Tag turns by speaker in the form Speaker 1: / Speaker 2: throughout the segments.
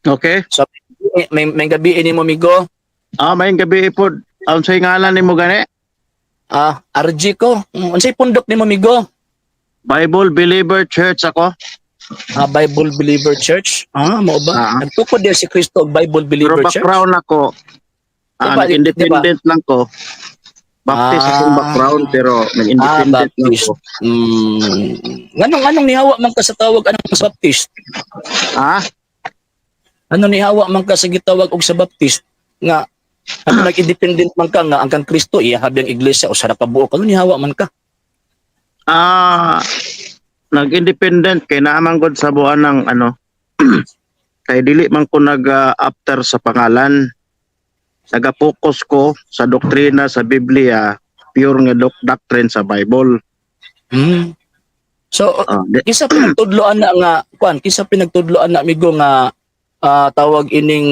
Speaker 1: Okay.
Speaker 2: So may gabi ini mo, migo.
Speaker 1: Ah, maayong gabi pod. Unsay ngalan nimo gani?
Speaker 2: Ah, RG ko. Unsay pundok nimo, migo?
Speaker 1: Bible Believer Church ako.
Speaker 2: Ah, Bible Believer Church. Ah, mao ba?
Speaker 1: Ah.
Speaker 2: Nagtukod din si Kristo og Bible
Speaker 1: Pero
Speaker 2: Believer Church.
Speaker 1: background ako. Ah,
Speaker 2: Diba,
Speaker 1: nag-independent lang ko. Baptist akong background pero nag-independent lang
Speaker 2: Baptist.
Speaker 1: ko.
Speaker 2: Nganong nihawa man ka sa tawag anang sa Baptist?
Speaker 1: Ah,
Speaker 2: Ano nihawa man ka sa gitawag og sa Baptist nga ano, nag-independent man ka nga ang kang Kristo iya habi ang iglesia usa ra ka buok? Ano nihawa man ka?
Speaker 1: Ah, nag-independent kay naa man gud sa buwan ng ano, kay dili man ko nag after sa pangalan. Naga-focus ko sa doktrina sa Biblia, pure nga doctrine sa Bible.
Speaker 2: So
Speaker 1: Ah,
Speaker 2: kinsa pinagtudloan na nga kuan, kinsa pinagtudloan na, amigo, nga tawag ining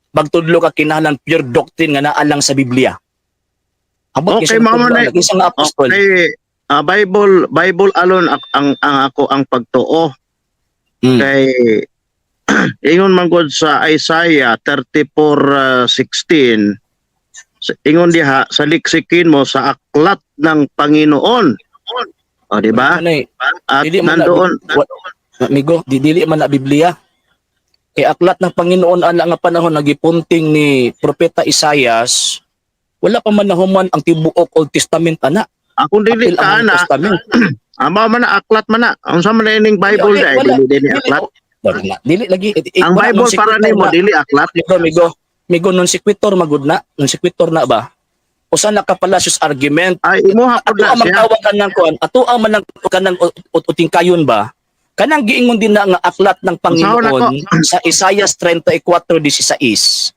Speaker 2: magtudlo ka kinahanglan pure doctrine nga naa lang sa Biblia? Abot
Speaker 1: Okay,
Speaker 2: kinsa
Speaker 1: mao
Speaker 2: nagtudlo
Speaker 1: na
Speaker 2: ana? Kinsa nga apostol?
Speaker 1: Okay, Bible Bible alone ang ako ang pagtuo kay ingon man gud sa Isaiah 34:16, ingon diha, "Saliksikin mo sa aklat ng Panginoon." O, di ba?
Speaker 2: Ano eh,
Speaker 1: At
Speaker 2: dili man na,
Speaker 1: nandoon
Speaker 2: amigo, di dili man na Biblia. Kay aklat ng Panginoon ana nga panahon nagipunting ni Propeta Isayas, wala pa man nahuman ang tibuok Old Testament ana.
Speaker 1: Akong dili
Speaker 2: Apil
Speaker 1: ka
Speaker 2: ang New
Speaker 1: ana,
Speaker 2: Testament.
Speaker 1: Ama man na aklat man na. Unsa man na ining Bible
Speaker 2: Wala,
Speaker 1: dai,
Speaker 2: wala.
Speaker 1: dili dili
Speaker 2: Dili,
Speaker 1: aklat.
Speaker 2: oh, wala na. Dili lagi.
Speaker 1: Ang
Speaker 2: Wala
Speaker 1: Bible
Speaker 2: non
Speaker 1: para
Speaker 2: sequitur
Speaker 1: nimo
Speaker 2: na.
Speaker 1: dili aklat.
Speaker 2: Migo, migo, migo, non sequitur magud na. Non sequitur na ba? Usa na ka fallacious argument.
Speaker 1: Ay, imuha pud
Speaker 2: Ato
Speaker 1: na
Speaker 2: ang
Speaker 1: siya.
Speaker 2: magtawag kanang kuan, ato ang man kanang uting kayon ba? Kanang giingon din na nga aklat ng Panginoon sa Isaiah 34:16.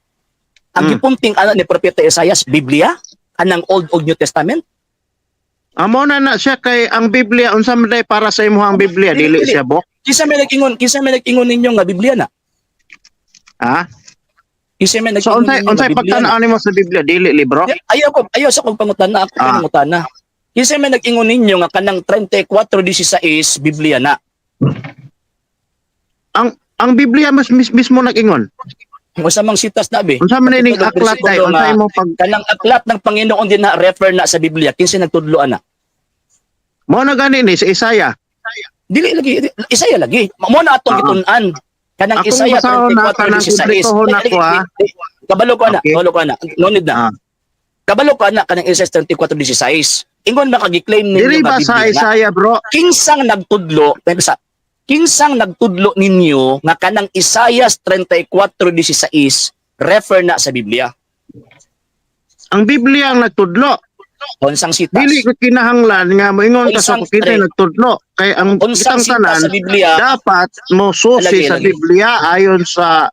Speaker 2: Ang gipunting ana ni Propeta Isaias, Biblia? Anang Old ug New Testament?
Speaker 1: Amo na na siya kay ang Biblia, unsa man day para sa imuha ang Biblia,
Speaker 2: Dili,
Speaker 1: dili
Speaker 2: dili.
Speaker 1: siya book?
Speaker 2: Kinsa may nag-ingon ninyo nga Biblia na?
Speaker 1: Ha?
Speaker 2: Kinsa may
Speaker 1: So
Speaker 2: nag-ingon
Speaker 1: unsay
Speaker 2: ninyo nga
Speaker 1: unsay
Speaker 2: Biblia na?
Speaker 1: pagtan-aw nimo sa Biblia, dili libro?
Speaker 2: Ayaw sa kong pangutana, ako pangutana. Kinsa may nag-ingon ninyo nga kanang 34:16 Biblia na?
Speaker 1: Ang Biblia mas mismo nag-ingon.
Speaker 2: Unsa mang sitas na be?
Speaker 1: Unsa man ining
Speaker 2: Kapitulo,
Speaker 1: aklat day,
Speaker 2: bersikulo
Speaker 1: unsa
Speaker 2: nga
Speaker 1: imo pag
Speaker 2: kanang aklat ng Panginoon din na refer na sa Biblia, kinsa nagtudlo ana?
Speaker 1: Mo na gani ni sa Isaiah.
Speaker 2: Dili lagi, Isaiah lagi. Mo na atong gitun-an. Kanang
Speaker 1: Akong
Speaker 2: Isaiah
Speaker 1: basahon na, kanang
Speaker 2: 34:16.
Speaker 1: kumpleto na ko, ha?
Speaker 2: Kabalo ko ana, kabalo ko ana. No need na. Kabalo ko ana kanang Isaiah 34:16. Ingon makagi-claim ninyo
Speaker 1: Dili
Speaker 2: nga
Speaker 1: ba sa
Speaker 2: Biblia na.
Speaker 1: Isaiah, bro?
Speaker 2: Kinsang nagtudlo, sa kinsang nagtudlo ninyo nga kanang Isaiah 34:16 refer na sa Biblia?
Speaker 1: Ang Biblia ang nagtudlo.
Speaker 2: Unsang sitas?
Speaker 1: Dili ko kinahanglan nga moingon ka sa
Speaker 2: Unsang
Speaker 1: kita nagtudlo. Kay ang
Speaker 2: Unsang
Speaker 1: kitang
Speaker 2: sitas
Speaker 1: tanan
Speaker 2: sa Biblia?
Speaker 1: dapat mo susi
Speaker 2: Lagi,
Speaker 1: sa
Speaker 2: lagi.
Speaker 1: Biblia ayon sa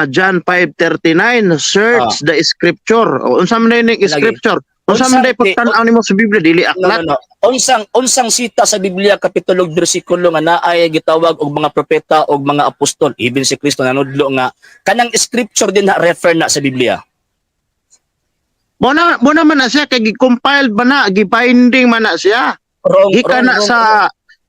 Speaker 1: John 5:39, "Search the scripture." O, unsa man ning
Speaker 2: Lagi.
Speaker 1: scripture? Unsa man day pagtan-aw nimo sa Biblia, dili
Speaker 2: No,
Speaker 1: aklat?
Speaker 2: no, no. Unsang sita sa Biblia, kapitulo ug bersikulo nga naay gitawag og mga propeta og mga apostol, even si Kristo nanudlo nga kanang scripture din na refer na sa Biblia?
Speaker 1: Mo na man na siya kay gi-compiled ba na, gi-binding man na siya.
Speaker 2: Wrong,
Speaker 1: Gikan
Speaker 2: wrong,
Speaker 1: na
Speaker 2: wrong,
Speaker 1: sa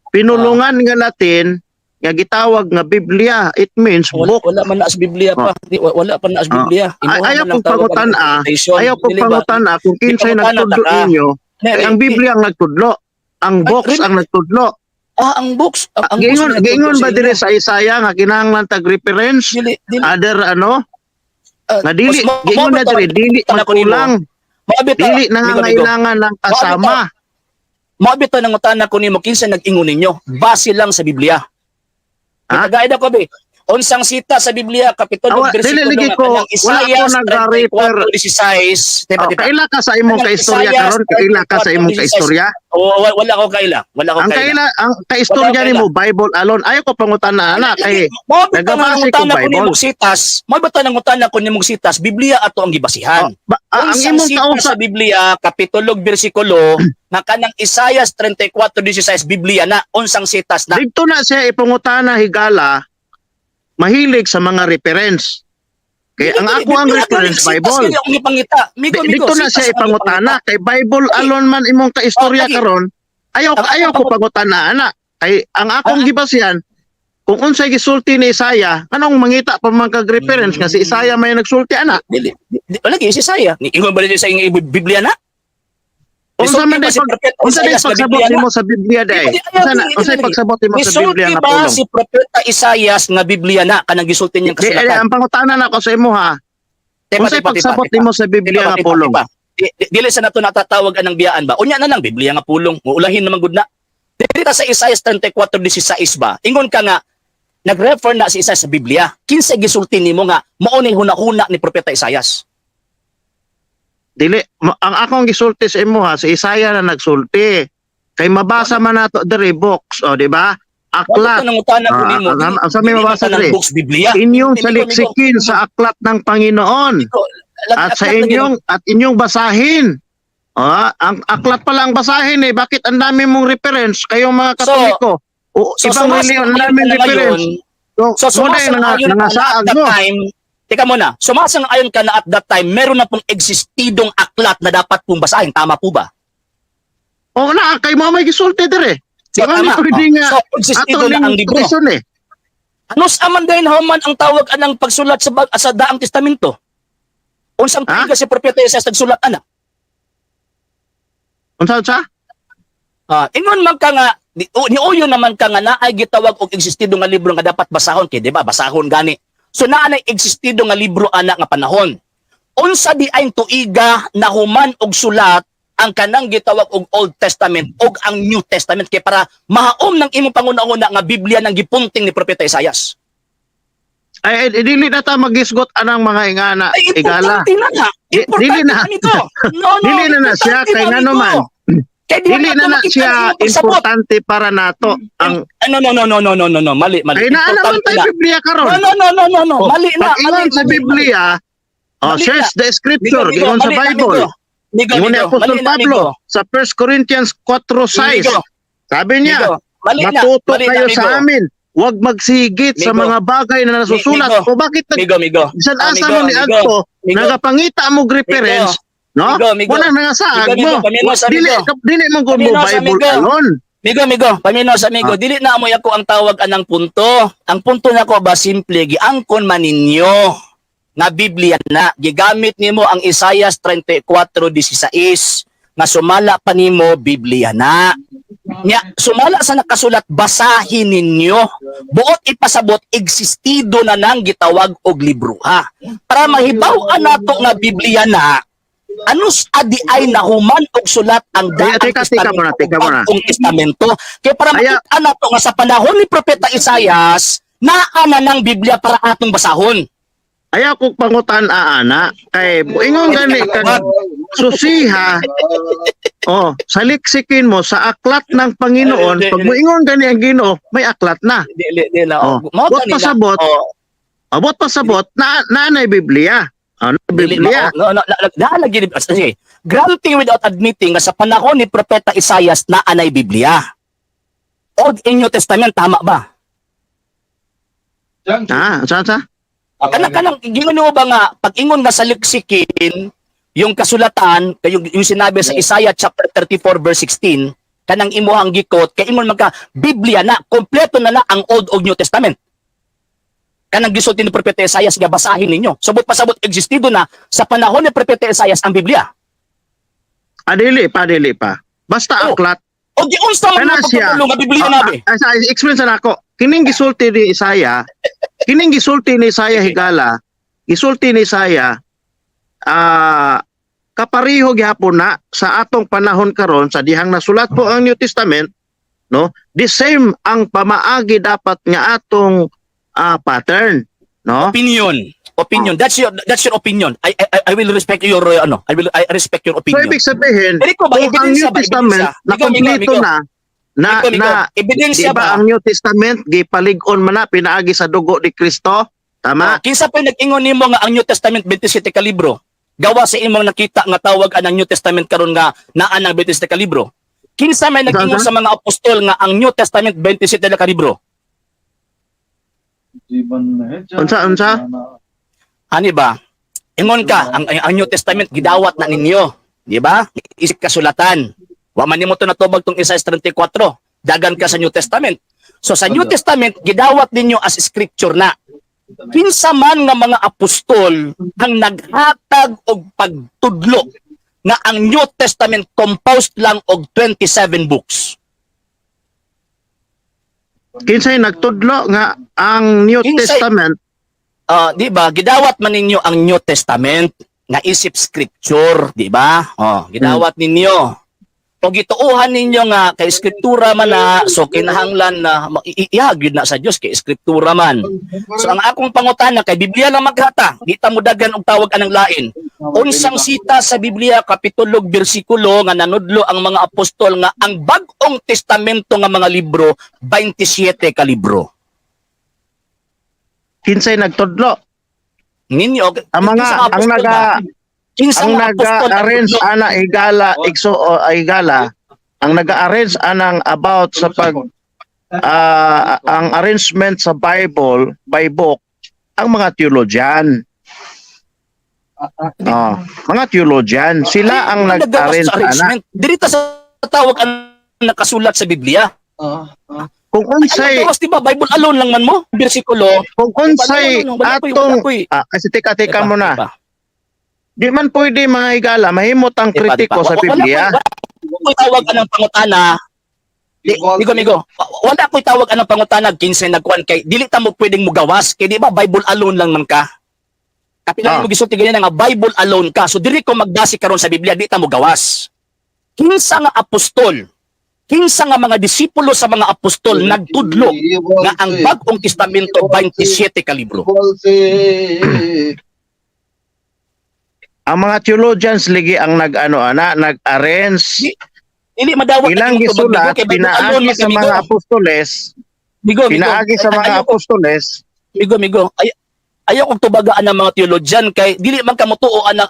Speaker 1: pinulungan nga Latin nga gitawag nga Biblia. It means
Speaker 2: Wala,
Speaker 1: book.
Speaker 2: wala man na sa Biblia pa. Di, wala pa na sa Biblia.
Speaker 1: Ay,
Speaker 2: Imuha
Speaker 1: ayaw
Speaker 2: man lang
Speaker 1: kong
Speaker 2: tawag ang
Speaker 1: pangutan-a.
Speaker 2: interpretation.
Speaker 1: Ayaw kong
Speaker 2: Dili ba?
Speaker 1: pangutan-a kung kinsay
Speaker 2: Di pangutana
Speaker 1: nagtudlo
Speaker 2: ta ka.
Speaker 1: ninyo.
Speaker 2: Ne,
Speaker 1: Kay ang Biblia ang nagtudlo. Ang
Speaker 2: Ay,
Speaker 1: books
Speaker 2: really?
Speaker 1: ang nagtudlo.
Speaker 2: Ah, ang books. Ang books
Speaker 1: Giingon
Speaker 2: ang nagtudlo
Speaker 1: giingon
Speaker 2: sa
Speaker 1: ba
Speaker 2: inyo?
Speaker 1: dire sa Isaiah nga kinahanglan tag reference
Speaker 2: Dili, dili.
Speaker 1: other ano
Speaker 2: Ah,
Speaker 1: nga dili
Speaker 2: mas
Speaker 1: giingon na dire dili
Speaker 2: tana ko nimo.
Speaker 1: magkulang,
Speaker 2: Maabit
Speaker 1: dili nangangailangan ng kasama.
Speaker 2: Maabit ta nangutana ko nimo kinsa nag-ingon ninyo base lang sa Biblia.
Speaker 1: Ha?
Speaker 2: Kitagaid ako be. Unsang sita sa Biblia, kapitulo
Speaker 1: Awa, dili
Speaker 2: bersikulo
Speaker 1: lagi
Speaker 2: nga
Speaker 1: ko,
Speaker 2: kanang
Speaker 1: wala
Speaker 2: Isaiah
Speaker 1: ko nag-refer.
Speaker 2: 34:16. Diba,
Speaker 1: Oh,
Speaker 2: diba?
Speaker 1: kaila ka sa imong
Speaker 2: Kanang
Speaker 1: kaistorya
Speaker 2: Isaiah
Speaker 1: karon, kaila ka sa imong
Speaker 2: 34:16.
Speaker 1: kaistorya.
Speaker 2: Oh, wala ko kaila. Wala ko
Speaker 1: Ang
Speaker 2: kaila.
Speaker 1: kaila ang kaistorya
Speaker 2: Wala ko
Speaker 1: nimo Bible alone. Ayaw ko pangutana ana kay
Speaker 2: Mao bitaw nga
Speaker 1: nagabase ko
Speaker 2: nangutana ko
Speaker 1: Bible.
Speaker 2: nimo sitas. Mao bitaw nangutana ko nimo sitas, Biblia ato ang gibasihan.
Speaker 1: Oh, ba, ang
Speaker 2: Unsang
Speaker 1: imong
Speaker 2: sita
Speaker 1: kausa
Speaker 2: sa Biblia, kapitulo ug bersikulo nga kanang Isaiah 34:16 Biblia na, unsang sitas na?
Speaker 1: Dito na siya ipangutana, higala mahilig sa mga reference. Kay ang ako ang reference Bible.
Speaker 2: Sitas akong gipangita. Migo, migo,
Speaker 1: Dito na
Speaker 2: sitas
Speaker 1: siya
Speaker 2: akong
Speaker 1: ipangutana kay Bible alone man imong kaistorya
Speaker 2: Oh, lagi.
Speaker 1: karon. Ayaw
Speaker 2: Ang
Speaker 1: ayaw ko pangutana ana. Kay ang akong gibasihan Kung unsay gisulti ni Isaiah, anong mangita pa man kag reference nga si Isaiah may nagsulti ana?
Speaker 2: Dili, di, wala gyud si Isaiah. Ni ingon ba ni sa iyong Biblia na?
Speaker 1: Unsa man
Speaker 2: Nisulti ba
Speaker 1: day
Speaker 2: si
Speaker 1: pag
Speaker 2: Propeta
Speaker 1: unsa day
Speaker 2: Isaias nga
Speaker 1: pagsabot
Speaker 2: Biblia na?
Speaker 1: nimo sa Biblia day?
Speaker 2: Di,
Speaker 1: Unsa na
Speaker 2: di,
Speaker 1: unsay
Speaker 2: di,
Speaker 1: pagsabot nimo sa
Speaker 2: Nisulti
Speaker 1: Biblia nga
Speaker 2: ba
Speaker 1: pulong?
Speaker 2: si Propeta Isaias nga Biblia na kanang gisulti niyang
Speaker 1: Di, eh,
Speaker 2: kasulatan?
Speaker 1: ang pangutana nako sa imo ha.
Speaker 2: Tepa,
Speaker 1: Unsay
Speaker 2: tepa, tepa,
Speaker 1: pagsabot
Speaker 2: tepa.
Speaker 1: nimo sa Biblia
Speaker 2: Tepa,
Speaker 1: nga
Speaker 2: tepa,
Speaker 1: pulong?
Speaker 2: tepa. Dili sa nato natatawag anang biyaan ba? Unya na lang Biblia nga pulong. Ulahin naman gud na. Dili ta sa Isaiah 34:16 ba? Ingon ka nga nag-refer na si Isaiah sa Biblia. Kinsa gisulti nimo nga mao ni hunahuna ni Propeta Isaias?
Speaker 1: Dili ang akong gisulti sa imo ha, si Isaiah na nagsulti. Kay mabasa man nato diri books, o di ba?
Speaker 2: Aklat.
Speaker 1: Aklat.
Speaker 2: Nangutana ko
Speaker 1: Ah,
Speaker 2: nimo.
Speaker 1: ang sa may
Speaker 2: Dili
Speaker 1: mabasa
Speaker 2: man tanang
Speaker 1: diri.
Speaker 2: books Biblia.
Speaker 1: Inyong
Speaker 2: Migo,
Speaker 1: saliksikin sa aklat ng Panginoon
Speaker 2: Migo,
Speaker 1: at sa
Speaker 2: aklat na
Speaker 1: inyong at inyong basahin. Ah, ang aklat pala ang basahin eh. Bakit ang dami mong reference kayong mga
Speaker 2: So,
Speaker 1: Katoliko? O,
Speaker 2: So,
Speaker 1: ibang reliyon, ang
Speaker 2: sumasang-ayon
Speaker 1: daming
Speaker 2: ka na ngayon,
Speaker 1: reference. So,
Speaker 2: so
Speaker 1: muna yung
Speaker 2: sumasang-ayon ka na at
Speaker 1: nangasaag
Speaker 2: that
Speaker 1: mo.
Speaker 2: time, teka muna, sumasang-ayon ka na at that time, meron na pong existidong aklat na dapat pong basahin. Tama po ba?
Speaker 1: O na, kay mo may gisulti dire.
Speaker 2: So,
Speaker 1: Di ba ni
Speaker 2: tama.
Speaker 1: pwede
Speaker 2: Oh.
Speaker 1: nga
Speaker 2: So, existido
Speaker 1: ato
Speaker 2: na ang
Speaker 1: ning
Speaker 2: libro.
Speaker 1: reason eh.
Speaker 2: Ano sa man din man ang tawag anang pagsulat sa Daang Testamento? Unsang
Speaker 1: Ha?
Speaker 2: tuig si Propeta Isaias nagsulat ana?
Speaker 1: Unsa unsa?
Speaker 2: Ah, ingon man ka nga niuyo naman ka nga naay gitawag og existido nga libro nga dapat basahon kay di ba? Basahon gani. So naa nay existido nga libro ana nga panahon. Unsa di ay tuiga na human og sulat ang kanang gitawag og Old Testament og ang New Testament kay para mahaom ng imong panguna-una nga Biblia nang gipunting ni Propeta Isaias?
Speaker 1: Ay, ay, dili na ta magisgot anang mga ingana,
Speaker 2: Ay,
Speaker 1: igala.
Speaker 2: importante na na. Importante
Speaker 1: Dili na.
Speaker 2: na nito. No, no.
Speaker 1: Dili na na siya,
Speaker 2: importante
Speaker 1: kay
Speaker 2: na
Speaker 1: ngano
Speaker 2: nito.
Speaker 1: man.
Speaker 2: Kay di
Speaker 1: Dili
Speaker 2: na
Speaker 1: na na
Speaker 2: makita
Speaker 1: siya
Speaker 2: ang imong pagsabot.
Speaker 1: importante para nato ang
Speaker 2: Ay, no, no, no, no, no, no, no, no. Mali, mali.
Speaker 1: Ay naa naman
Speaker 2: Importante
Speaker 1: tayo
Speaker 2: na.
Speaker 1: Biblia karon.
Speaker 2: No, no, no, no, no, no.
Speaker 1: Oh,
Speaker 2: Mali na.
Speaker 1: Pag ingon
Speaker 2: Mali,
Speaker 1: sa
Speaker 2: mali,
Speaker 1: Biblia, oh,
Speaker 2: Mali
Speaker 1: search the
Speaker 2: mali.
Speaker 1: scripture,
Speaker 2: Migo, migo,
Speaker 1: ingon sa
Speaker 2: mali na,
Speaker 1: Bible.
Speaker 2: migo. Migo,
Speaker 1: Ingon ni
Speaker 2: migo.
Speaker 1: Apostol
Speaker 2: Mali na,
Speaker 1: Pablo
Speaker 2: migo.
Speaker 1: sa 1 Corinthians 4:6.
Speaker 2: Migo,
Speaker 1: Sabi niya,
Speaker 2: migo. Mali na.
Speaker 1: matuto
Speaker 2: Mali na,
Speaker 1: kayo
Speaker 2: migo.
Speaker 1: sa amin. Huwag magsigit sa
Speaker 2: Migo.
Speaker 1: mga bagay na nasusulat.
Speaker 2: Migo.
Speaker 1: O bakit nag
Speaker 2: Migo, migo.
Speaker 1: bisan
Speaker 2: Ah,
Speaker 1: asa
Speaker 2: migo,
Speaker 1: mo ni
Speaker 2: migo.
Speaker 1: adto
Speaker 2: Migo.
Speaker 1: nagapangita mo og reference, no?
Speaker 2: Migo, migo.
Speaker 1: Wala nangasaag
Speaker 2: Migo,
Speaker 1: mo.
Speaker 2: migo, paminos,
Speaker 1: Dili
Speaker 2: amigo.
Speaker 1: dili man gud mo
Speaker 2: Paminos,
Speaker 1: Bible
Speaker 2: amigo.
Speaker 1: alone.
Speaker 2: Migo, migo, paminos amigo,
Speaker 1: Ah.
Speaker 2: dili na amoy ako ang tawag anang punto. Ang punto nako ba simple giangkon man ninyo nga Biblia na gigamit nimo ang Isaias 34:16 nga sumala pa nimo Biblia na. Nya sumala sa nakasulat basahin ninyo. Buot ipasabot existido na nang gitawag og libro ha. Para mahibaw-an nato nga Biblia na anus adi ay nahuman og sulat ang
Speaker 1: Teka,
Speaker 2: Daang
Speaker 1: teka, teka muna,
Speaker 2: Testamento
Speaker 1: teka
Speaker 2: ug
Speaker 1: muna.
Speaker 2: Bagong Testamento. Kaya para
Speaker 1: Aya-
Speaker 2: makita nato nga sa panahon ni Propeta Isaias, naa na ng Biblia para atong basahon.
Speaker 1: Ayaw kong pangutan aana kay ingon gani kag susiha. Oh, saliksikin mo sa aklat ng Panginoon.
Speaker 2: Ay,
Speaker 1: Pag moingon gani ang Ginoo, may aklat na.
Speaker 2: Di, di, di na.
Speaker 1: Oh,
Speaker 2: Mao
Speaker 1: buot
Speaker 2: gani na.
Speaker 1: pasabot.
Speaker 2: Oh,
Speaker 1: Abot pasabot na naanay Biblia. Ano
Speaker 2: dili,
Speaker 1: Biblia?
Speaker 2: No, no, no, na, lagi sige. Granting without admitting nga sa panahon ni Propeta Isaias naa nay Biblia. Old and New Testament, tama ba?
Speaker 1: Ah, saan sa?
Speaker 2: Kanang kanang gingon nimo ba nga pag ingon nga saliksikin yung kasulatan kay yung sinabi sa Isaiah chapter 34 verse 16 kanang imuhang gikot kay ingon magka Biblia na kompleto na na ang Old ug New Testament kanang gisulti ni Propeta Isaias nga basahin ninyo subot pasabot existido na sa panahon ni Propeta Isaias ang Biblia.
Speaker 1: Ah, dili pa, dili pa. Basta
Speaker 2: Oh.
Speaker 1: aklat.
Speaker 2: O giunsa man
Speaker 1: Kana
Speaker 2: na
Speaker 1: siya.
Speaker 2: pagpatulo nga Biblia
Speaker 1: Ah,
Speaker 2: na be?
Speaker 1: ah, explain sa nako. Kining gisulti ni Isaiah, kining gisulti ni Isaiah higala, gisulti ni Isaiah kapariho gihapon na sa atong panahon karon sa dihang nasulat po ang New Testament, no? The same ang pamaagi dapat nga atong pattern, no?
Speaker 2: Opinion, opinion, that's your opinion. I will respect your ano, I respect your
Speaker 1: So
Speaker 2: opinion.
Speaker 1: ibig sabihin,
Speaker 2: Pero ikaw ba,
Speaker 1: kung ang
Speaker 2: ebidensya
Speaker 1: New
Speaker 2: ba,
Speaker 1: Testament
Speaker 2: ebidensya?
Speaker 1: na
Speaker 2: Migo, migo,
Speaker 1: kompleto
Speaker 2: migo.
Speaker 1: na na
Speaker 2: Migo, migo.
Speaker 1: na
Speaker 2: Ebidensya
Speaker 1: di ba
Speaker 2: ba?
Speaker 1: ang New Testament gipalig-on man na pinaagi sa dugo ni Kristo? Tama?
Speaker 2: Oh, kinsa pa nag-ingon nimo nga ang New Testament 27 ka libro? Gawa sa imong nakita nga tawag anang New Testament karon nga naa nang 27 ka libro. Kinsa may nag-ingon
Speaker 1: Saan,
Speaker 2: sa mga apostol nga ang New Testament 27 na ka libro?
Speaker 1: Unsa, unsa?
Speaker 2: Ani ba? Ingon ka ang New Testament gidawat na ninyo, di ba? Isip kasulatan. Wa man nimo to natubag tong Isaiah 34. Dagan ka sa New Testament. So sa New Testament, gidawat ninyo as scripture na. Kinsa man nga mga apostol ang naghatag og pagtudlo nga ang New Testament composed lang og 27 books?
Speaker 1: Kinsay nagtudlo nga ang New Testament?
Speaker 2: Ah, di ba? Gidawat man ninyo ang New Testament nga isip scripture, di ba? Oh, gidawat ninyo. O gituohan ninyo nga kay skriptura man na, so kinahanglan na ihag yun na sa Dios kay skriptura man. So ang akong pangutana, kay Biblia lang maghata, di ta mo dagan og tawag anang lain. Unsang sita sa Biblia, kapitulo, bersikulo nga nanudlo ang mga apostol nga ang Bag-ong Testamento nga mga libro 27 ka libro?
Speaker 1: Kinsay nagtudlo?
Speaker 2: Ninyo
Speaker 1: Ang mga
Speaker 2: kinsa
Speaker 1: ang
Speaker 2: apostol
Speaker 1: naga
Speaker 2: ba? Kinsa
Speaker 1: ang
Speaker 2: nga apostol ang
Speaker 1: naga-arrange
Speaker 2: nagtudlo?
Speaker 1: ana, higala, igso o higala, ang naga-arrange anang about sa pag ang arrangement sa Bible by book, ang mga theologian. Oh, mga theologian, sila ang
Speaker 2: Ay, nagawas
Speaker 1: nag-arrange
Speaker 2: sa
Speaker 1: ana.
Speaker 2: arrangement. Dirita sa tawag ang nakasulat sa Biblia.
Speaker 1: Kung
Speaker 2: Ay,
Speaker 1: unsay
Speaker 2: nagawas, di ba? Bible alone lang man mo. Bersikulo.
Speaker 1: Kung unsay
Speaker 2: Wala, wala,
Speaker 1: atong
Speaker 2: wala ko'y-
Speaker 1: kasi teka, teka
Speaker 2: Diba,
Speaker 1: muna.
Speaker 2: diba?
Speaker 1: Di man pwede, mga higala, mahimot ang
Speaker 2: Diba,
Speaker 1: kritiko
Speaker 2: diba?
Speaker 1: sa Biblia.
Speaker 2: Wala ko'y tawag anang pangutana. Di, migo, migo. Wala ko'y tawag anang pangutana kinsay nagkuan kay dili ta mo pwedeng mugawas kay di ba Bible alone lang man ka. Kapila mo gisulti ganyan nga Bible alone ka. So diri ko magbase karon sa Biblia, di ta mo gawas. Kinsa nga apostol, kinsa nga mga disipulo sa mga apostol nagtudlo nga ang Bag-ong Testamento 27 ka libro?
Speaker 1: Ang mga theologians ligi ang nag-ano ana, nag-arrange.
Speaker 2: Dili madawat
Speaker 1: Ilang
Speaker 2: ang imong tubag,
Speaker 1: gisulat
Speaker 2: Migo, kay Bible alone
Speaker 1: pinaagi
Speaker 2: man
Speaker 1: sa
Speaker 2: ka, Migo.
Speaker 1: mga apostoles,
Speaker 2: Migo, Migo.
Speaker 1: pinaagi sa mga
Speaker 2: Ayaw ko-
Speaker 1: apostoles.
Speaker 2: Migo, migo. Ay, ayaw kong tubagaan ng mga theologian kay dili man ka motuo ang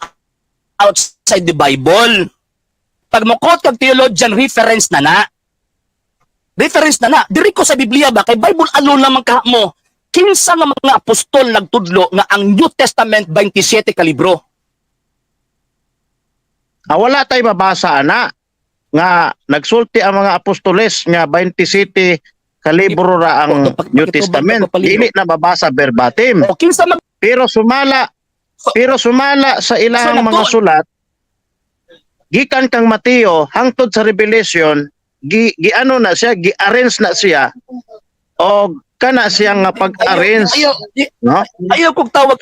Speaker 2: outside the Bible. Pag mo-quote kag theologian, reference na na. Reference na na. Diri ko sa Biblia ba, kay Bible alone lamang ka mo. Kinsa nga mga apostol nagtudlo nga ang New Testament 27 ka libro?
Speaker 1: Wala tay mabasa ana nga nagsulti ang mga apostoles nga 27 kalibro ra ang New
Speaker 2: Pakitubag
Speaker 1: Testament.
Speaker 2: ko palibro.
Speaker 1: Dili na mabasa verbatim.
Speaker 2: O kinsa mag
Speaker 1: Pero sumala sa ilang
Speaker 2: So,
Speaker 1: mga sulat gikan kang Mateo hangtod sa Revelation, gi giano na siya, gi-arrange na siya og kana siya nga pag-arrange,
Speaker 2: Ayaw,
Speaker 1: no?
Speaker 2: Ayaw kog tawag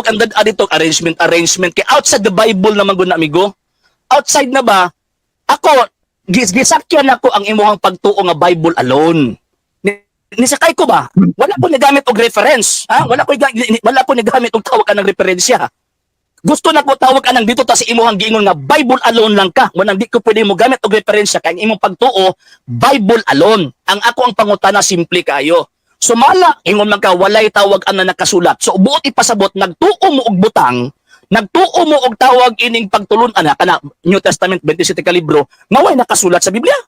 Speaker 2: ang dad dito arrangement arrangement kay outside the Bible naman gud na, amigo. Outside na ba? Ako gisakyan ako ang imuhang pagtuo nga Bible alone. Nisakay ko ba? Wala ko nagamit og reference, ha? Wala ko nagamit og tawag anang referensya. Gusto na ko tawag anang dito ta sa imuhang giingon nga Bible alone lang ka. Wanang di ko pwede mo gamit og referensya kay ang imong pagtuo Bible alone. Ang ako ang pangutana, simple kayo. Sumala, ingon man ka walay tawag ang nakasulat. So buot ipasabot nagtuo mo og butang, nagtuo mo og tawag ining pagtulun ana kana New Testament 27 ka libro nga way nakasulat sa Biblia.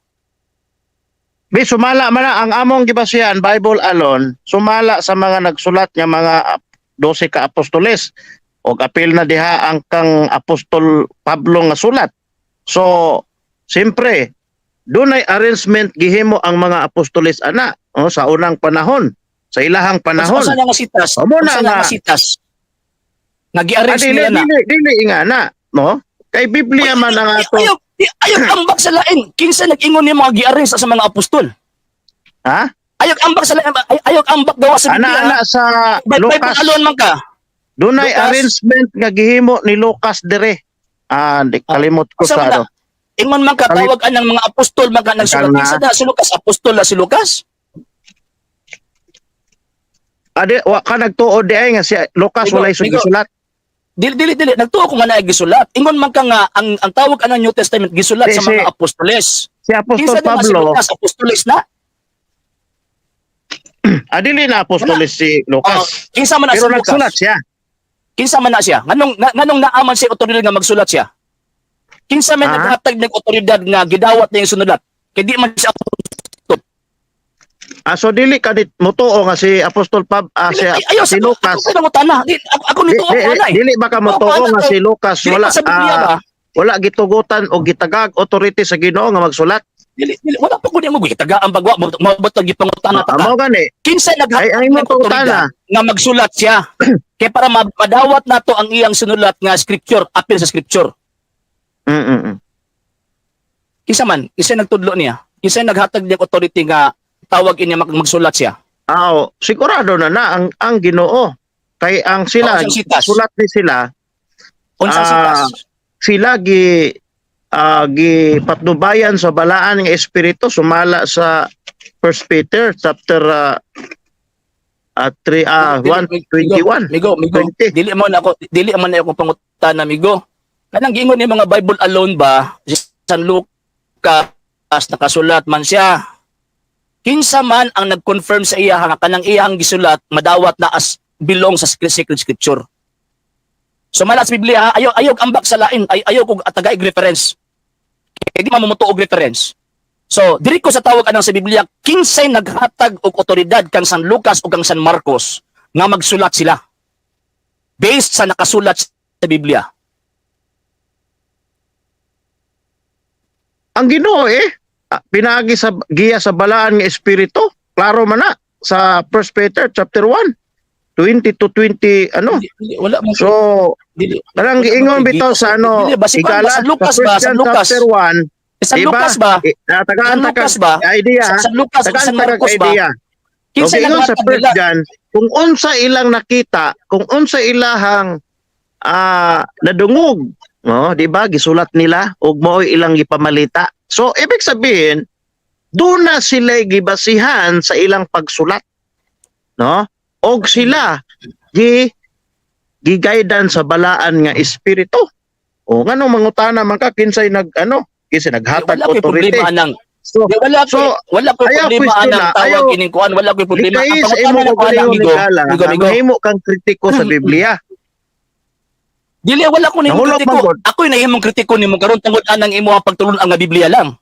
Speaker 1: Bi, sumala man na ang among gibasihan, Bible alone, sumala sa mga nagsulat nga mga 12 ka apostoles og apil na diha ang kang Apostol Pablo nga sulat. So, siyempre, dunay arrangement gihimo ang mga apostoles ana, oh, sa unang panahon, sa ilahang panahon.
Speaker 2: Unsa na nga sitas?
Speaker 1: Amo na
Speaker 2: Unsa na
Speaker 1: nga.
Speaker 2: nga sitas? Nga gi-arrange
Speaker 1: Dili,
Speaker 2: nila na.
Speaker 1: dili, dili nga na, no? Kay Biblia man ang ato.
Speaker 2: Ayaw, ayaw ambak sa lain. Kinsa nag-ingon ni mga gi-arrange sa mga apostol?
Speaker 1: Ha?
Speaker 2: Ayaw ambak sa lain, ayaw ambak gawa sa
Speaker 1: Ana
Speaker 2: Biblia.
Speaker 1: ana sa
Speaker 2: Bible
Speaker 1: Lucas.
Speaker 2: alone man ka.
Speaker 1: Dunay
Speaker 2: Lucas.
Speaker 1: arrangement nga gihimo ni Lucas dire. Di, kalimot ko
Speaker 2: Unsa
Speaker 1: sa
Speaker 2: man
Speaker 1: ano.
Speaker 2: na? Ingon man ka tawag anang mga apostol man ka nagsulat.
Speaker 1: Kalma.
Speaker 2: Kinsa na si Lucas? Apostol na si Lucas?
Speaker 1: Adi, wa ka nagtuod di ay nga si Lucas
Speaker 2: Migo,
Speaker 1: walay
Speaker 2: migo.
Speaker 1: gisulat.
Speaker 2: Dili, dili, dili. Nagtuo ko nga na gisulat. Ingon man ka nga ang tawag anang New Testament gisulat
Speaker 1: Di,
Speaker 2: sa mga apostoles.
Speaker 1: Si Apostol
Speaker 2: Kinsa na nga si
Speaker 1: Pablo,
Speaker 2: Lucas? Apostoles na?
Speaker 1: Dili na apostoles si Lucas.
Speaker 2: Oh, kinsa man na
Speaker 1: Pero
Speaker 2: si Lucas?
Speaker 1: nagsulat siya.
Speaker 2: Kinsa man na siya? Nganong naaman siya otoridad nga magsulat siya? Kinsa man naghatag ng otoridad nga gidawat niya yung sunulat? Kay di man siya apostol.
Speaker 1: So dili ka dit mutuo nga si Apostol Pab si,
Speaker 2: Ay, ayaw
Speaker 1: si
Speaker 2: sa
Speaker 1: Lucas.
Speaker 2: Ako nangutana. Di, ako
Speaker 1: Di,
Speaker 2: nito
Speaker 1: di,
Speaker 2: ako ana eh.
Speaker 1: dili ba ka mutuo
Speaker 2: Ako,
Speaker 1: nga
Speaker 2: ana,
Speaker 1: si Lucas
Speaker 2: Dili
Speaker 1: wala
Speaker 2: pa sa Biblia ba?
Speaker 1: wala gitugutan o gitagag authority sa Ginoo nga magsulat?
Speaker 2: Dili, dili, wala pa ko niya mo tagaan bagwa mo mo gipangutana ta ka.
Speaker 1: Amo gani.
Speaker 2: Kinsa
Speaker 1: Ay
Speaker 2: naghatag
Speaker 1: ay mo
Speaker 2: ng otoridad
Speaker 1: pangutana.
Speaker 2: nga magsulat siya? Kay para madawat nato ang iyang sinulat nga scripture, apil sa scripture. Kinsa man, kinsa nagtudlo niya? Kinsa naghatag niya authority nga tawag inya magsulat siya?
Speaker 1: Aw, sigurado na na ang Ginoo. Kay ang sila
Speaker 2: Oh, unsang sitas?
Speaker 1: sulat ni sila,
Speaker 2: Unsang sitas?
Speaker 1: Sila gi patnubayan sa balaan ng espiritu sumala sa First Peter chapter 3 1:21.
Speaker 2: Migo, migo,
Speaker 1: 20.
Speaker 2: Dili man na ako pangutana, migo. Kanang giingon ni mga Bible alone ba, si San Lucas nakasulat man siya. Kinsa man ang nag-confirm sa iya nga kanang iyang gisulat madawat na as belong sa sacred scripture? So mala sa Biblia, ha, ayaw ayaw ambak sa lain, ay ayaw kog atagaig reference. Kay di mamumuto og reference. So, diri ko sa tawag anang sa Biblia, kinsay naghatag og otoridad kang San Lucas o kang San Marcos nga magsulat sila based sa nakasulat sa Biblia?
Speaker 1: Ang Ginoo pinaagi sa giya sa balaan nga espiritu, klaro man na sa First Peter chapter 1 20 to 20 ano.
Speaker 2: Dili, wala mo
Speaker 1: So
Speaker 2: dili.
Speaker 1: kanang giingon bitaw sa ano,
Speaker 2: Dili, basi
Speaker 1: higala,
Speaker 2: ba, San Lucas
Speaker 1: sa
Speaker 2: ba,
Speaker 1: First
Speaker 2: San
Speaker 1: John
Speaker 2: Lucas.
Speaker 1: chapter 1,
Speaker 2: San
Speaker 1: diba?
Speaker 2: Lucas ba?
Speaker 1: Tagaan
Speaker 2: San
Speaker 1: ta
Speaker 2: Lucas ba?
Speaker 1: idea,
Speaker 2: Sa
Speaker 1: ha?
Speaker 2: San Lucas o
Speaker 1: Tagaan
Speaker 2: San
Speaker 1: ta kag
Speaker 2: Marcos ba?
Speaker 1: idea.
Speaker 2: Kinsa
Speaker 1: Okay, ingon sa
Speaker 2: naghatag
Speaker 1: First
Speaker 2: nila?
Speaker 1: John, kung unsa ilang nakita, kung unsa ilahang nadungog, no, di ba? Gisulat nila ug mao'y ilang gipamalita. So ibig sabihin, doon na sila gibasihan sa ilang pagsulat. No? Og sila gi guidance sa balaan nga espiritu. O nganong mangutana man ka kinsay nag ano, kinsay naghatag
Speaker 2: Wala ko'y
Speaker 1: authority.
Speaker 2: problema anang
Speaker 1: So,
Speaker 2: Di, wala
Speaker 1: So,
Speaker 2: ko wala ko
Speaker 1: ayaw
Speaker 2: problema
Speaker 1: question
Speaker 2: anang
Speaker 1: na,
Speaker 2: tawag
Speaker 1: ayaw
Speaker 2: ining kuan, wala ko'y problema. Ang
Speaker 1: Likay sa
Speaker 2: pangutana
Speaker 1: imo
Speaker 2: na ko ana,
Speaker 1: kaugalingon
Speaker 2: amigo,
Speaker 1: higala,
Speaker 2: migo,
Speaker 1: nga
Speaker 2: migo.
Speaker 1: mahimo kang kritiko sa Biblia.
Speaker 2: Dili, wala ko nahimong
Speaker 1: Nahulog
Speaker 2: kritiko.
Speaker 1: man gud.
Speaker 2: Ako'y nahimong kritiko nimo karon tungod anang imo ang pagtulon ang nga Biblia lang.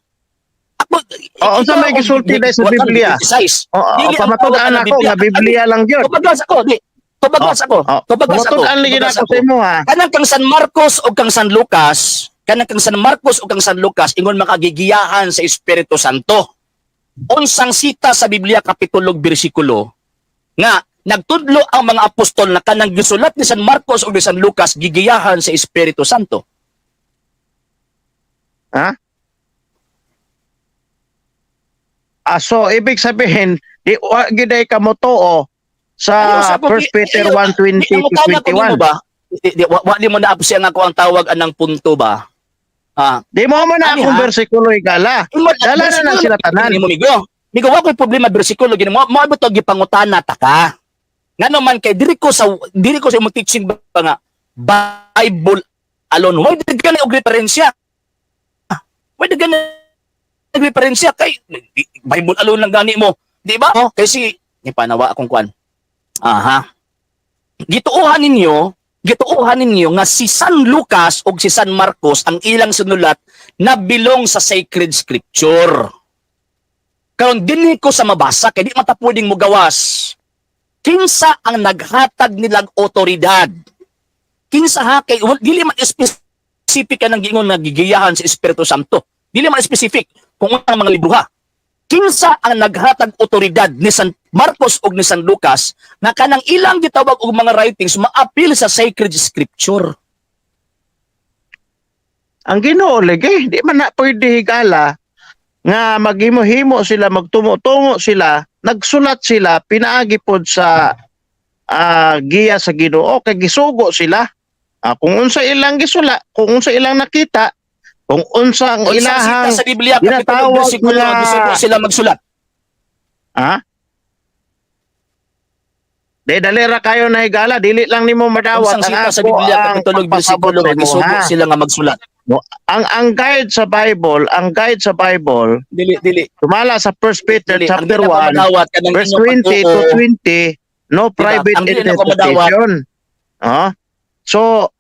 Speaker 2: Ako
Speaker 1: Oo, unsa may gisulti dai sa Biblia?
Speaker 2: Criticize.
Speaker 1: Oo,
Speaker 2: Dili ang
Speaker 1: pamatud-an
Speaker 2: tawag
Speaker 1: ako
Speaker 2: ang
Speaker 1: nga Biblia lang gyud.
Speaker 2: Tubagas ako, di. Tubagas ako.
Speaker 1: Oh,
Speaker 2: Tubagas ako.
Speaker 1: pamatud-an lagi
Speaker 2: Tubagas
Speaker 1: nako
Speaker 2: ako.
Speaker 1: sa imo ha.
Speaker 2: Kanang kang San Marcos o kang San Lucas, kanang kang San Marcos o kang San Lucas ingon makagigiyahan sa Espiritu Santo. Unsang sita sa Biblia, kapitulo ug bersikulo nga nagtudlo ang mga apostol na kanang gisulat ni San Marcos o ni San Lucas gigiyahan sa Espiritu Santo?
Speaker 1: Ha? So ibig sabihin, di wa giday ka motuo sa
Speaker 2: Ayaw sa
Speaker 1: 1 Peter
Speaker 2: ayaw,
Speaker 1: 1:20
Speaker 2: Di, ang
Speaker 1: to
Speaker 2: utana ko nimo
Speaker 1: 21.
Speaker 2: ba? Di, wa di mo na siya nga ako ang tawag anang punto ba?
Speaker 1: Di mo man na
Speaker 2: Ani,
Speaker 1: akong
Speaker 2: ha?
Speaker 1: bersikulo higala. Dala na na sila tanan.
Speaker 2: Nimo migo. Migo, wa ko'y problema bersikulo gini mo mo to gipangutana ta ka. Ngano man kay diri ko sa imong teaching ba nga Bible alone. Why di ka na og referensya? Why di ka na og referensya kay Bible alone lang gani mo, di ba? Oh, kay si ni panawa akong kuan. Aha. Gituohan ninyo nga si San Lucas ug si San Marcos ang ilang sinulat na belong sa sacred scripture. Karon dinhi ko sa mabasa kay di mata pwedeng mugawas. Kinsa ang naghatag nilang otoridad? Kinsa ha kay dili man specific ka nang giingon nga gigiyahan sa Espiritu Santo. Dili man specific kung ang mga libro ha. Kinsa ang naghatag otoridad ni San Marcos ug ni San Lucas nga kanang ilang gitawag og mga writings maapil sa sacred scripture?
Speaker 1: Ang Ginoo lagi, di man na pwede higala nga maghimo-himo sila, magtungo-tungo sila, nagsulat sila pinaagi pod sa giya sa Ginoo kay gisugo sila. Kung unsa ilang gisula, kung unsa ilang nakita, kung unsa ang
Speaker 2: Unsang sita
Speaker 1: ilahang
Speaker 2: sa Biblia kapitulo
Speaker 1: ginatawag
Speaker 2: bersikulo nga gisugo sila magsulat?
Speaker 1: Ha? Di dalira kayo na higala, dili lang nimo madawat
Speaker 2: Unsang
Speaker 1: ang
Speaker 2: sita sa
Speaker 1: ako
Speaker 2: Biblia
Speaker 1: ang
Speaker 2: kapitulo
Speaker 1: pagpasabot
Speaker 2: bersikulo
Speaker 1: sa
Speaker 2: nga
Speaker 1: imo,
Speaker 2: gisugo
Speaker 1: ha?
Speaker 2: sila nga magsulat?
Speaker 1: Ang guide sa Bible, ang guide sa Bible,
Speaker 2: Dili, dili.
Speaker 1: tumala sa 1 Peter
Speaker 2: Dili. Ang
Speaker 1: chapter
Speaker 2: dili ako
Speaker 1: 1
Speaker 2: madawat kanang
Speaker 1: verse
Speaker 2: inyong
Speaker 1: 20 to
Speaker 2: pagtuo.
Speaker 1: 20, no private
Speaker 2: Ang dili na ko madawat.
Speaker 1: interpretation. So,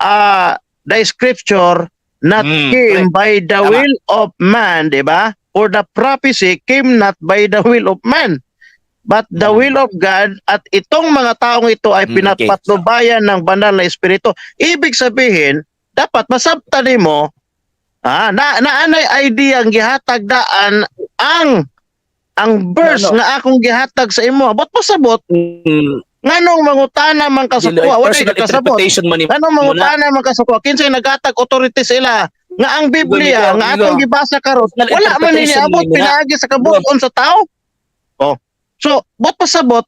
Speaker 1: the scripture not came by the will of man, di ba? Or the prophecy came not by the will of man, but the will of God, at itong mga taong ito ay pinapatnubayan ng banal na espiritu. Ibig sabihin, dapat masabtan nimo Ah, na naanay idea ang gihatag daan ang verse
Speaker 2: No, no.
Speaker 1: nga akong gihatag sa imo. Bot pasabot nganong mangutana man ka sa
Speaker 2: Dili,
Speaker 1: kuha, wala
Speaker 2: personal
Speaker 1: kasabot.
Speaker 2: interpretation man ni
Speaker 1: Nganong mangutana man ka sa kuha, kinsay naghatag authority sila nga ang Biblia
Speaker 2: Migo,
Speaker 1: nga
Speaker 2: Migo.
Speaker 1: atong gibasa karon
Speaker 2: Personal
Speaker 1: wala man ni
Speaker 2: interpretation
Speaker 1: niabot
Speaker 2: nimo na.
Speaker 1: pinaagi sa kabuon sa tao. Oh. So, bot pasabot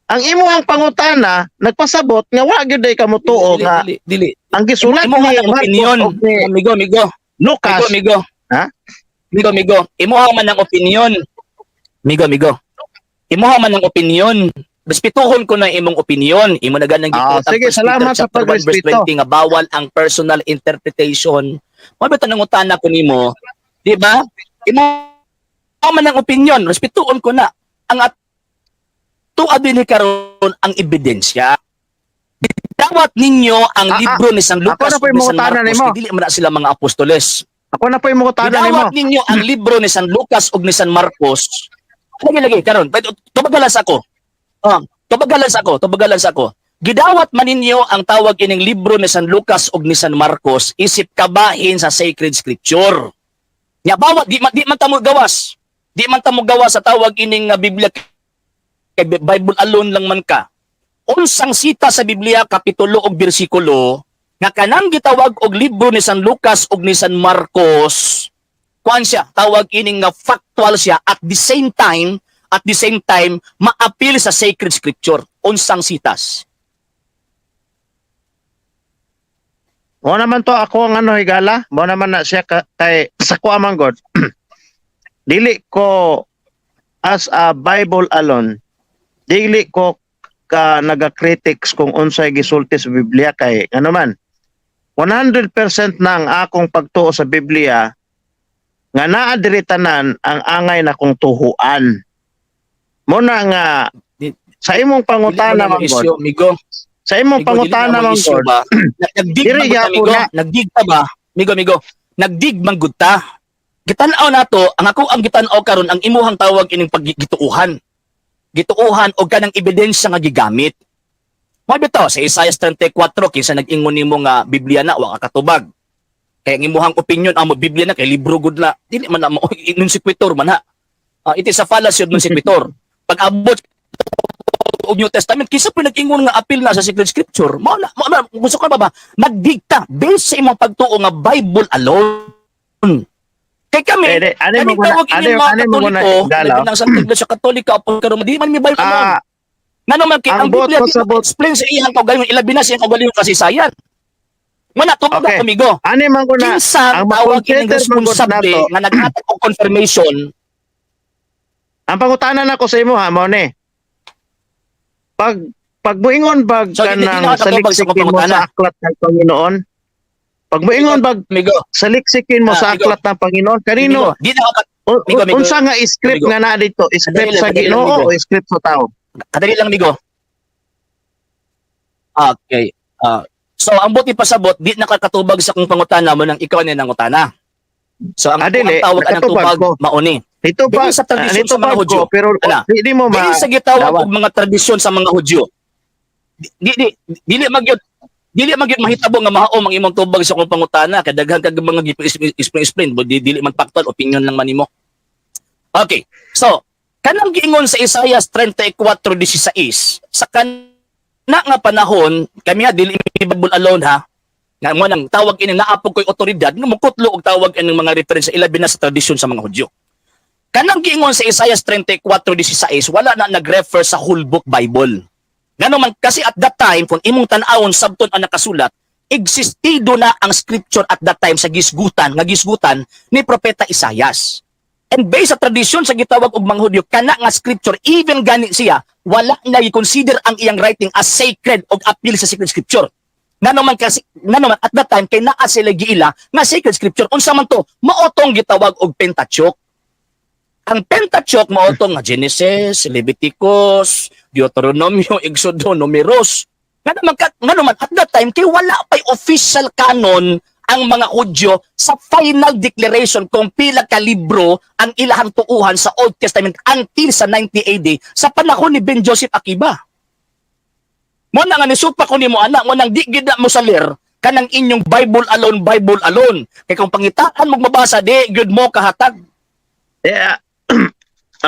Speaker 1: ang imuhang pangutana nagpasabot nga wa gyud ay kamutuo
Speaker 2: Dili,
Speaker 1: nga
Speaker 2: dili, dili.
Speaker 1: ang gisulat
Speaker 2: Imo
Speaker 1: ni
Speaker 2: ang
Speaker 1: Marcos
Speaker 2: opinion.
Speaker 1: og ni
Speaker 2: Amigo, amigo.
Speaker 1: Lucas.
Speaker 2: Migo, migo.
Speaker 1: Ha?
Speaker 2: Migo, migo. Imuha man ang opinion. Migo, migo. Imuha man ang opinion. Respetuhon ko na imong opinion. Imo na ganang
Speaker 1: Ah,
Speaker 2: gikuot ang
Speaker 1: sige,
Speaker 2: 1 Peter
Speaker 1: salamat sa
Speaker 2: chapter 1 verse
Speaker 1: pagrespeto.
Speaker 2: 20 nga bawal ang personal interpretation. Mao ba tanong ko nimo? Di ba? Imo man ang opinion, respetuhon ko na. Ang ato din karon ang ebidensya. Dawat ninyo ang libro ni San
Speaker 1: Ako
Speaker 2: Lucas
Speaker 1: na po'y
Speaker 2: ug ni San
Speaker 1: mangutana
Speaker 2: Marcos,
Speaker 1: nimo.
Speaker 2: kay dili man na sila mga apostoles.
Speaker 1: Ako na po yung mangutana nimo.
Speaker 2: Gidawat ninyo ang libro ni San Lucas ug ni San Marcos. Lagi lagi karon. Tubagalan sa ako. Ah, tubagalan sa ako, tubagalan sa ako. Gidawat man ninyo ang tawag ining libro ni San Lucas ug ni San Marcos isip kabahin sa sacred scripture. Nya bawat di man ta mo gawas. Di man ta mo gawas sa tawag ining Biblia kay Bible alone lang man ka. Unsang sita sa Biblia, kapitulo ug bersikulo nga kanang gitawag og libro ni San Lucas ug ni San Marcos, kuan siya, tawag ining nga factual siya, at the same time maapil sa sacred scripture? Unsang sitas?
Speaker 1: Mo naman to ako ang ano higala, mo naman na siya kay sa kuha man god. Dili ko as a Bible alone, dili ko ka naga-critics kung unsay gisulti sa Biblia kay ano man 100% na ang akong pagtuo sa Biblia nga naa diri tanan ang angay na kong tuhuan. Mo na nga sa imong
Speaker 2: Dili
Speaker 1: pangutana
Speaker 2: man
Speaker 1: man
Speaker 2: ang
Speaker 1: god,
Speaker 2: issue, amigo.
Speaker 1: sa imong
Speaker 2: Migo, dili
Speaker 1: pangutana
Speaker 2: na
Speaker 1: man
Speaker 2: ang issue
Speaker 1: god,
Speaker 2: ba? Nagdig
Speaker 1: Diri
Speaker 2: man gud ta,
Speaker 1: gyapon
Speaker 2: migo.
Speaker 1: na.
Speaker 2: Nagdig ta ba? Migo, migo. Nagdig man gud ta. Gitan-aw nato, ang ako ang gitan-aw karon ang imuhang tawag ining paggituuhan. Gituuhan og kanang ebidensya nga gigamit. Mao bitaw sa Isaiah 34, kinsa nag-ingon nimo nga Biblia na wa ka katubag. Kaya ang imuhang opinion ang mo Biblia na kay libro gud na. Dili man na mo non sequitur man ha. Ah, it is a fallacy of non sequitur. Pag abot og New Testament, kinsa po nag-ingon nga appeal na sa sacred scripture? Mao na gusto ka ba ba nagdikta based sa imong pagtuo nga Bible alone. Kay kami,
Speaker 1: Eh, di, ano
Speaker 2: kami
Speaker 1: mo na,
Speaker 2: tawag
Speaker 1: ano,
Speaker 2: inyong mga
Speaker 1: ano mo na,
Speaker 2: Katoliko,
Speaker 1: higala?
Speaker 2: labi ng Santa Iglesia Katolika, apod karon di man mi Bible alone. Ngano man kay
Speaker 1: ang
Speaker 2: ang
Speaker 1: buot
Speaker 2: Biblia
Speaker 1: ko
Speaker 2: di
Speaker 1: sa buot-
Speaker 2: explain sa iyang kaugalingon, ilabi na sa iyang kaugalingon kasaysayan. Mo na tubag amigo.
Speaker 1: Ano man ko na,
Speaker 2: Kinsa
Speaker 1: ang
Speaker 2: tawag ining
Speaker 1: ma-consider man gud
Speaker 2: responsable
Speaker 1: nato.
Speaker 2: nga naghatag og confirmation?
Speaker 1: Ang pangutana nako sa imo ha, mao ni. Pag muingon bag
Speaker 2: So, di
Speaker 1: kanang
Speaker 2: na ako katubag sa
Speaker 1: saliksikin mo
Speaker 2: pangutana.
Speaker 1: sa aklat ng Panginoon, pag muingon bag
Speaker 2: Amigo,
Speaker 1: saliksikin mo sa
Speaker 2: amigo.
Speaker 1: aklat ng Panginoon, kanino
Speaker 2: amigo, di na ako Migo, migo.
Speaker 1: unsa nga script
Speaker 2: Migo.
Speaker 1: nga naa dito? Script sa
Speaker 2: Kadali lang,
Speaker 1: Ginoo
Speaker 2: migo.
Speaker 1: o script sa tao?
Speaker 2: Kadali lang, amigo. Okay. So, ang buti pasabot, di nakakatubag sa kung pangutana mo nang ikaw na nangutana. So, ang,
Speaker 1: Dili,
Speaker 2: ang tawag anang
Speaker 1: nakatubag
Speaker 2: tubag,
Speaker 1: ko.
Speaker 2: mauni.
Speaker 1: Ito ba?
Speaker 2: Dili sa tradisyon
Speaker 1: Ito
Speaker 2: sa mga
Speaker 1: ba
Speaker 2: Hudyo.
Speaker 1: ko, pero
Speaker 2: Ana.
Speaker 1: di mo ma
Speaker 2: Dili sa gitawag
Speaker 1: dawat.
Speaker 2: og mga tradisyon sa mga Hudyo. Di di dili magyud dili magyud mahitabo nga mahaom ang imong tubag sa kung pangutana kay daghan kag mga explain explain di dili man factual, opinion lang man nimo. Okay. So, kanang giingon sa Isaiah 34:16 sa kana nga panahon, kami ha dili mi Bible alone ha. Nga mo nang tawag ini naapog ko'y otoridad nga mukutlo og tawag ining mga reference ilabi na sa tradisyon sa mga Hudyo. Kanang giingon sa Isaiah 34:16 wala na nag-refer sa whole book Bible. Ngano man kasi at that time kung imong tan-awon sabton ang nakasulat, existido na ang scripture at that time sa gisgutan nga gisgutan ni propeta Isaias. And based sa tradisyon sa gitawag og mga Hudyo, kana nga scripture even gani siya wala na i-consider ang iyang writing as sacred og appeal sa sacred scripture. Ngano man kasi ngano man at that time kay naa sila giila nga sacred scripture, unsa man to? Mao tong gitawag og Pentateuch. Ang Pentateuch mao tong nga Genesis, Leviticus, Deuteronomio, Exodo, Numeros. Ngano man at that time kay wala pay official canon ang mga Hudyo sa final declaration kung pila ka libro ang ilahang tuuhan sa Old Testament until sa 90 AD sa panahon ni Ben Joseph Akiba. Mo na nga nisupa ko nimo anak mo nang di gid na mo salir Kanang inyong Bible alone, Bible alone. Kay kung pangitaan mo mabasa, di gyud mo kahatag.
Speaker 1: Yeah.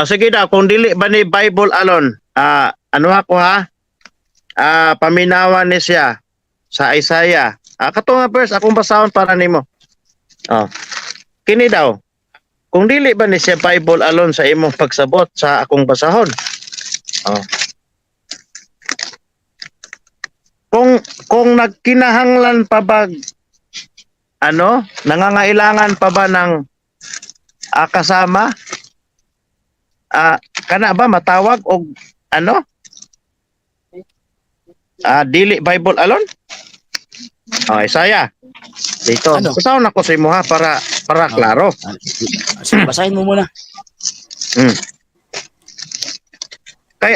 Speaker 1: Sige daw, kung dili ba ni Bible alone, ano ako ha? Paminawan ni siya sa Isaiah. Kato nga verse akong basahon para nimo. Oh. Kini daw. Kung dili ba ni siya Bible alone sa imong pagsabot sa akong basahon. Oh. Kung nagkinahanglan pa ba, ano, nangangailangan pa ba ng kasama, kana ba matawag og ano, dili Bible alone? Oh, Isaiah dito.
Speaker 2: Ano?
Speaker 1: Basahon ako sa imo ha, para klaro.
Speaker 2: Sige, basahin mo muna.
Speaker 1: Kay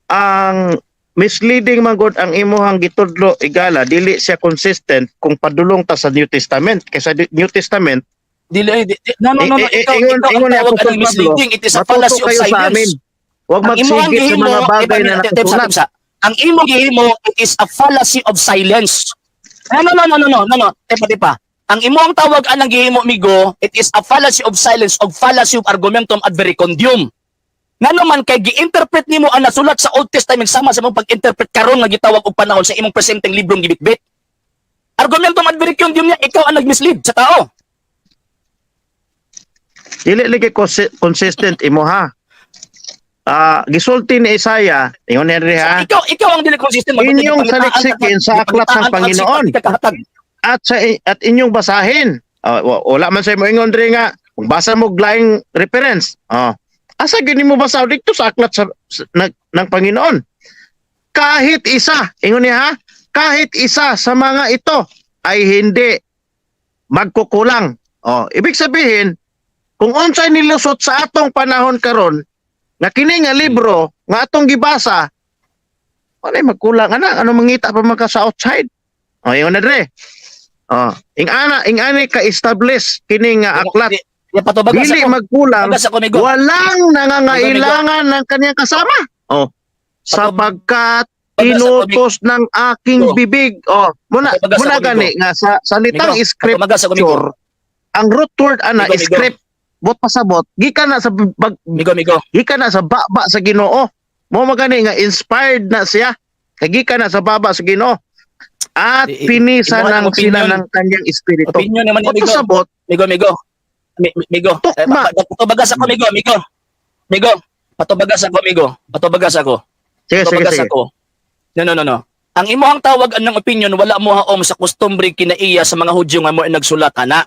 Speaker 1: ang misleading man gud ang imuhang gitudlo, igala, dili siya consistent kung padulong ta sa New Testament, kay sa New Testament
Speaker 2: Dili, eh, no, no, no, no.
Speaker 1: Eh, eh,
Speaker 2: Ikaw, ikaw ang
Speaker 1: ingon ni
Speaker 2: tawag
Speaker 1: Apostol
Speaker 2: anang
Speaker 1: Pablo,
Speaker 2: misleading. It is a
Speaker 1: matuto
Speaker 2: fallacy of
Speaker 1: kayo sa amin.
Speaker 2: silence.
Speaker 1: Huwag
Speaker 2: Ang imong
Speaker 1: magsigit sa
Speaker 2: gihimo,
Speaker 1: mga bagay na nakasulat.
Speaker 2: Timsa. Ang imong gihimo, it is a fallacy of silence. No, no, no, no, no, no, no, no. Tepa, tepa. Ang imong tawag anang gihimo, migo, it is a fallacy of silence o fallacy of argumentum ad verecundium. Ngano man kay gi-interpret nimo ang nasulat sa Old Testament sama sa imong pag-interpret karon nga gitawag og panahon sa imong presenteng librong gibitbit. Argumentum ad verecundium niya, ikaw ang nag-mislead sa tao.
Speaker 1: Dili lagi consistent imo ha. Gisulti ni Isaiah, ingon niya diri ha,
Speaker 2: So, ikaw ang dili consistent.
Speaker 1: inyong saliksikin sa aklat ng Panginoon at inyong basahin. Wala man sa imo ingon diri nga magbasa mo og laing reference. Oh. Asa gini mo basa dito sa aklat sa ng Panginoon? Kahit isa, ingon niya ha, kahit isa sa mga ito ay hindi magkukulang. Oh, ibig sabihin, kung unsay nilusot sa atong panahon karon nga kini nga libro nga atong gibasa, walay magkulang ana, ano mangita pa man ka sa outside? Oh, ingon na dre. Oh, ing-ana ka-establish kini nga aklat.
Speaker 2: Ya, patubagas
Speaker 1: Dili
Speaker 2: ako.
Speaker 1: magkulang,
Speaker 2: Patubagas ako, migo.
Speaker 1: walang nangangailangan ng kanyang kasama. Oh, sapagkat
Speaker 2: Patubagas ako,
Speaker 1: inutos ng aking
Speaker 2: Migo.
Speaker 1: bibig. Oh, muna
Speaker 2: Patubagas
Speaker 1: muna
Speaker 2: ako,
Speaker 1: gani nga sa salitang
Speaker 2: Migo,
Speaker 1: scripture,
Speaker 2: patubagas ako, migo.
Speaker 1: ang root word ana
Speaker 2: Migo, migo.
Speaker 1: script, bot pasabot gikan na sa bag,
Speaker 2: Migo, migo.
Speaker 1: gikan na sa baba sa Ginoo. Mo magani nga inspired na siya. Kay gikan na sa baba sa Ginoo. At pinisa
Speaker 2: imuha
Speaker 1: ng
Speaker 2: ng
Speaker 1: sila
Speaker 2: opinion.
Speaker 1: ng kanyang espiritu.
Speaker 2: Opinion naman ni
Speaker 1: Bot
Speaker 2: migo.
Speaker 1: pasabot,
Speaker 2: Migo, migo. Migo. Eh,
Speaker 1: Tukma.
Speaker 2: patubagas ako, migo, migo. Migo. Patubagas ako, migo. Patubagas ako.
Speaker 1: Sige, sige,
Speaker 2: Patubagas
Speaker 1: sige.
Speaker 2: ako. No, no, no, no. Ang imuhang tawag anang opinion, wala mo haom sa kustumbre kinaiya sa mga Hudyo nga mo ay nagsulat ana.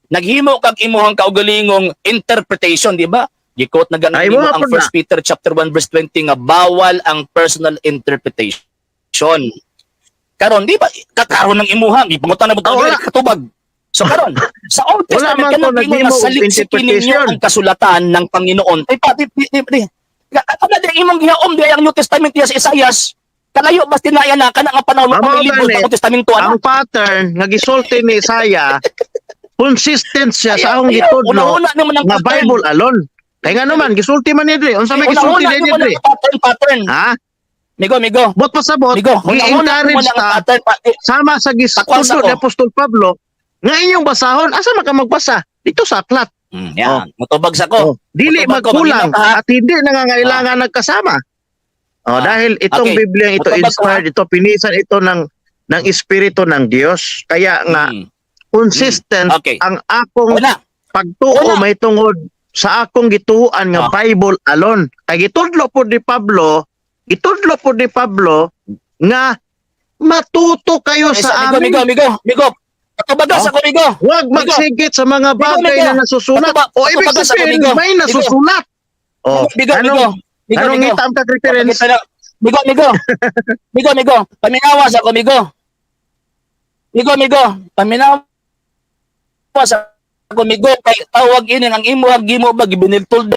Speaker 2: Naghimo kag imuhang kaugalingong interpretation, di ba? Gikot na ganin
Speaker 1: Ay,
Speaker 2: nimo
Speaker 1: mo
Speaker 2: ang
Speaker 1: hapon na.
Speaker 2: 1 Peter chapter 1 verse 20 nga bawal ang personal interpretation. Karon, di ba kakaron ng imuha, gipangutan na mo
Speaker 1: Ah, wala.
Speaker 2: katubag. So karon, sa Old
Speaker 1: Wala
Speaker 2: Testament
Speaker 1: man
Speaker 2: kanang
Speaker 1: ko
Speaker 2: ingon nga
Speaker 1: naghimo og
Speaker 2: saliksikin ninyo
Speaker 1: interpretation.
Speaker 2: ang kasulatan ng Panginoon. Ay pa, di di di. di. Kana di imong gihaom di ang New Testament diya sa Isaias. Kalayo bas tinaya na kana nga panahon mo
Speaker 1: Amo
Speaker 2: pa may libro
Speaker 1: gani.
Speaker 2: sa Old Testamento ana.
Speaker 1: Ang pattern nga gisulti ni Isaiah, consistent siya sa akong
Speaker 2: Ayaw,
Speaker 1: gitudlo
Speaker 2: una-una naman ang
Speaker 1: nga
Speaker 2: pattern.
Speaker 1: Bible alone. Kay nga naman gisulti man niya diri, unsa may gisulti
Speaker 2: Una-una
Speaker 1: niya
Speaker 2: naman
Speaker 1: diri?
Speaker 2: ang pattern, pattern.
Speaker 1: Ha?
Speaker 2: Migo, migo.
Speaker 1: Bot pasabot,
Speaker 2: Migo, una-una
Speaker 1: gi-encourage
Speaker 2: naman ang
Speaker 1: ta
Speaker 2: pattern.
Speaker 1: sama sa
Speaker 2: Takwan sa
Speaker 1: gitudlo ni
Speaker 2: ko.
Speaker 1: Apostol Pablo nga inyong basahon, asa man ka magbasa? Dito sa aklat.
Speaker 2: Yan. Mutubag sa ko.
Speaker 1: Oh, dili
Speaker 2: Mutubag ko,
Speaker 1: magkulang
Speaker 2: maminaw ka, ha?
Speaker 1: at hindi nangangailangan nagkasama. Oh, dahil itong Biblia ito
Speaker 2: Mutubag ka,
Speaker 1: inspired, ito pinisan ito ng espiritu ng Diyos. Kaya nga consistent ang akong
Speaker 2: Una.
Speaker 1: pagtuo
Speaker 2: Una.
Speaker 1: may tungod sa akong gituoan nga Bible alone. Kay gitudlo po ni Pablo, gitudlo po ni Pablo nga matuto kayo
Speaker 2: Eh,
Speaker 1: sa
Speaker 2: migo,
Speaker 1: amin.
Speaker 2: migo, migo, migo. Patubagas
Speaker 1: Oh.
Speaker 2: ako, migo.
Speaker 1: Huwag
Speaker 2: Migo.
Speaker 1: magsigit sa mga
Speaker 2: Migo,
Speaker 1: bagay
Speaker 2: migo.
Speaker 1: na nasusulat. O ibig
Speaker 2: Patubagas ako,
Speaker 1: sabihin,
Speaker 2: migo.
Speaker 1: may
Speaker 2: Migo.
Speaker 1: nasusulat. O,
Speaker 2: Migo, migo.
Speaker 1: anong,
Speaker 2: Migo,
Speaker 1: anong
Speaker 2: migo.
Speaker 1: ngita ang reference?
Speaker 2: Migo, migo. Migo, migo. Paminawas ako, migo. Migo, migo. Paminawas ako, migo. Kay tawag ini ang imo ang gimo ba gibiniltol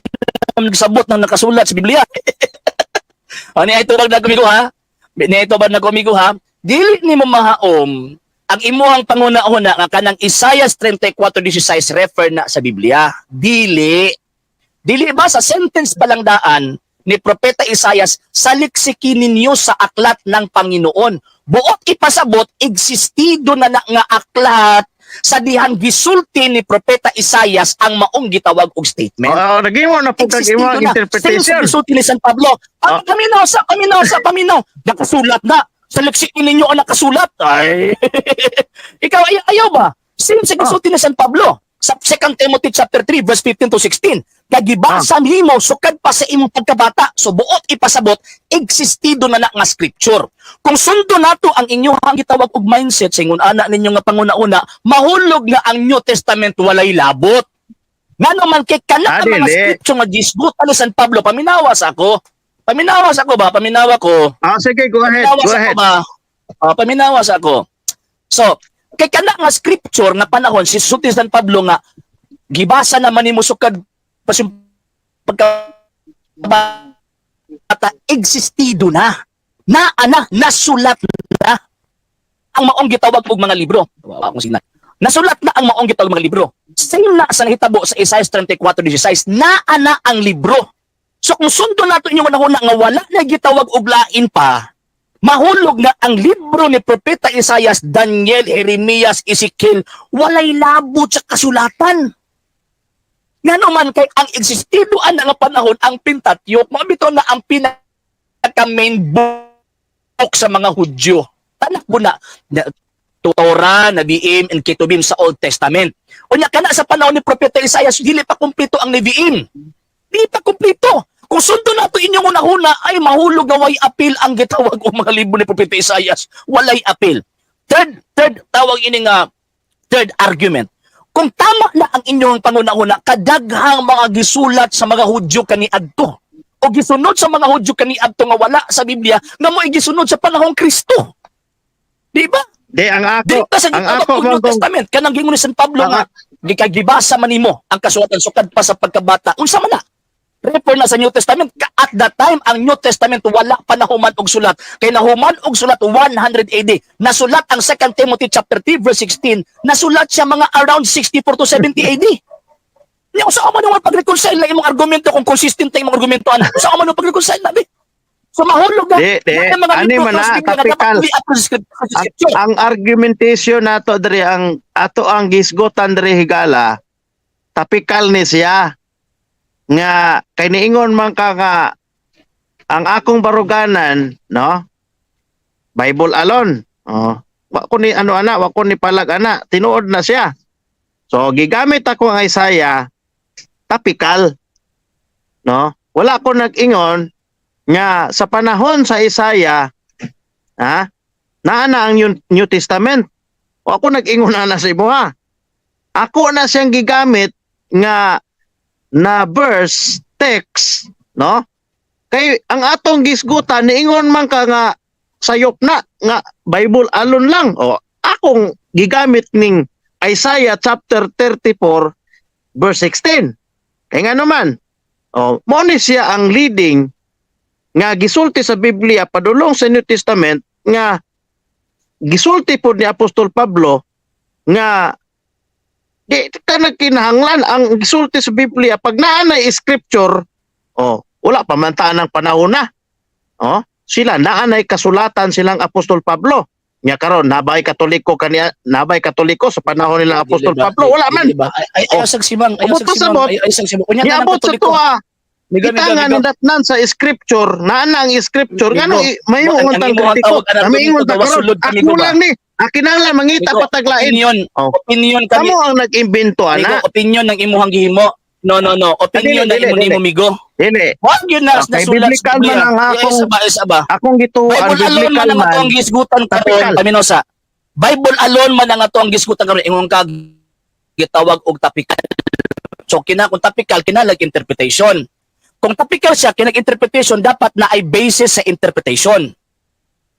Speaker 2: nagsabot ng nakasulat sa Biblia. Ano ito bag nagmigo ha? Ni ito ba nagmigo ha? Dili nimo mahaom ang imuhang panguna-una nga kanang Isaiah 34:16 refer na sa Biblia. Dili. Dili ba sa sentence pa lang daan ni Propeta Isayas, "Saliksikin ninyo sa aklat ng Panginoon." Buot ipasabot, existido na na nga aklat sa dihang gisulti ni Propeta Isayas ang maong gitawag og statement.
Speaker 1: Oo, naging mo na po kag
Speaker 2: Existido
Speaker 1: imong
Speaker 2: na. Same sa
Speaker 1: interpretation.
Speaker 2: gisulti ni San Pablo. Ang paminaw sa paminaw sa paminaw. Nakasulat na. Saliksikin ninyo ang nakasulat. Ay. Ikaw ay ayaw ba? Same sa gisulti ni San Pablo sa 2 Timothy chapter 3 verse 15 to 16. Kagibasa nimo sukad pa sa imong pagkabata. So buot ipasabot, existido na na nga scripture. Kung sundo nato ang inyong gitawag og mindset sa ingon ana ninyo nga panguna-una, mahulog nga ang New Testament walay labot. Ngano man kay kana ang mga
Speaker 1: Dili.
Speaker 2: scripture nga gisgutan ni San Pablo, paminawas ako. Paminawas ako ba? Paminawa ko.
Speaker 1: Ah, sige, go ahead,
Speaker 2: Paminawas
Speaker 1: go
Speaker 2: ako
Speaker 1: ahead.
Speaker 2: ba? Ah, paminawas ako. So, kay kana nga scripture nga panahon si sulti San Pablo nga gibasa naman nimo sukad pa sa pagka bata, existido na. Na ana nasulat na ang maong gitawag og mga libro. Wa akong signal. Nasulat na ang maong gitawag mga libro. Same na sa nahitabo sa Isaiah 34:16, naa na ang libro. So kung sundo nato inyong hunahuna nga wala na gitawag og lain pa, mahulog na ang libro ni Propeta Isaias, Daniel, Jeremias, Ezekiel, walay labot sa kasulatan. Ngano man kay ang existido ana nga panahon ang Pentateuch, mao bitaw na ang pinaka main book sa mga Hudyo. Tanak mo na, na Torah, Nevi'im, and Ketubim sa Old Testament. Unya kana sa panahon ni Propeta Isaias, dili pa kumpleto ang Nevi'im. Dili pa kumpleto. Kung sundo nato inyong hunahuna ay mahulog nga way appeal ang gitawag og mga libro ni Propeta Isaias. Walay appeal. Third tawag ini nga third argument. Kung tama na ang inyong pangunahuna, kadaghang mga gisulat sa mga Hudyo kaniadto o gisunod sa mga Hudyo kaniadto nga wala sa Biblia nga mo gisunod sa panahong Kristo. Di ba?
Speaker 1: Di ang ako,
Speaker 2: Dito sa
Speaker 1: ang
Speaker 2: gitawag
Speaker 1: ako
Speaker 2: og New
Speaker 1: man kung
Speaker 2: Testament kanang gingon ni San Pablo
Speaker 1: Ang
Speaker 2: nga gikagibasa man nimo ang kasulatan sukad pa sa pagkabata. Unsa man na? Refer na sa New Testament. At that time, ang New Testament wala pa nahuman og sulat. Kay nahuman og sulat 100 AD. Nasulat ang 2 Timothy chapter 3 verse 16. Nasulat siya mga around 64 to 70 AD. Nya unsa man ang pag-reconcile na imong argumento kung consistent na imong argumento ana? Unsa man ang pag-reconcile na bi? So mahulog na
Speaker 1: Di, di.
Speaker 2: na mga
Speaker 1: Ani
Speaker 2: libro
Speaker 1: man na,
Speaker 2: sa Biblia nga dapat
Speaker 1: topical.
Speaker 2: i-apply sa
Speaker 1: Ang,
Speaker 2: scripture.
Speaker 1: ang argumentation nato diri, ang ato ang gisgutan diri higala, tapikal ni siya nga kay niingon man ka nga ang akong baruganan, no, Bible alone, oh, wa ko ni ano ana, wa ko ni palag ana, tinuod na siya. So gigamit ako ang Isaiah tapikal, no? Wala ko nag-ingon nga sa panahon sa Isaiah ha naa na ang New Testament. O ako nag-ingon na na sa imuha. Ako na siyang gigamit nga na verse text, no? Kay ang atong gisgutan, niingon man ka nga sayop na nga Bible alone lang. O akong gigamit ning Isaiah chapter 34 verse 16. Kay nga naman, oh, mo ni siya ang leading nga gisulti sa Biblia padulong sa New Testament nga gisulti pod ni Apostol Pablo nga di ka nagkinahanglan ang gisulti sa Biblia pag naa na scripture. Oh, wala pa man ta ng panahon na. Oh, sila naa nay kasulatan silang Apostol Pablo. Nya karon nabay Katoliko kaniya, nabay Katoliko sa panahon nila Apostol
Speaker 2: Dili ba?
Speaker 1: Pablo? Wala man.
Speaker 2: Dili ba? Ay, ay, ayaw
Speaker 1: Oh.
Speaker 2: sag simang, ayaw
Speaker 1: Abot
Speaker 2: sag
Speaker 1: pa
Speaker 2: simang,
Speaker 1: sabot.
Speaker 2: ay, ayaw sag simang. Unya
Speaker 1: Niabot sa tuwa.
Speaker 2: Miga,
Speaker 1: Kita
Speaker 2: miga,
Speaker 1: nga
Speaker 2: miga.
Speaker 1: nidatnan sa scripture, naa na ang scripture.
Speaker 2: Migo.
Speaker 1: Ngano mayo
Speaker 2: Ang-
Speaker 1: ang
Speaker 2: ang
Speaker 1: tang
Speaker 2: imong
Speaker 1: kritiko.
Speaker 2: tawag, anang
Speaker 1: Kami ingon ta
Speaker 2: argumento,
Speaker 1: karon.
Speaker 2: wasulod kami
Speaker 1: Ako
Speaker 2: ba?
Speaker 1: lang ni. Ah, kinahanglan mangita
Speaker 2: Migo,
Speaker 1: pa taglain.
Speaker 2: Opinion,
Speaker 1: Oh.
Speaker 2: opinion kami.
Speaker 1: Kamo ang nag-imbento
Speaker 2: Migo,
Speaker 1: ana.
Speaker 2: opinion ng imuhang gihimo. No, no, no. Opinion
Speaker 1: Dili,
Speaker 2: na
Speaker 1: dili,
Speaker 2: imo
Speaker 1: dili.
Speaker 2: nimo, migo.
Speaker 1: Dili.
Speaker 2: Wag yun na
Speaker 1: Okay,
Speaker 2: nasulat sa
Speaker 1: biblical
Speaker 2: Biblia.
Speaker 1: man ang akong-
Speaker 2: Isa ba, isa ba?
Speaker 1: Akong gituan
Speaker 2: Bible alone man
Speaker 1: biblical
Speaker 2: ang
Speaker 1: man.
Speaker 2: atong gisgutan karon,
Speaker 1: Topical.
Speaker 2: Paminosa. Bible alone man ang atong gisgutan karon, ingon ka gitawag og topical. So kina kung topical kinalag interpretation. Kung topical siya kinag interpretation, dapat na ay basis sa interpretation.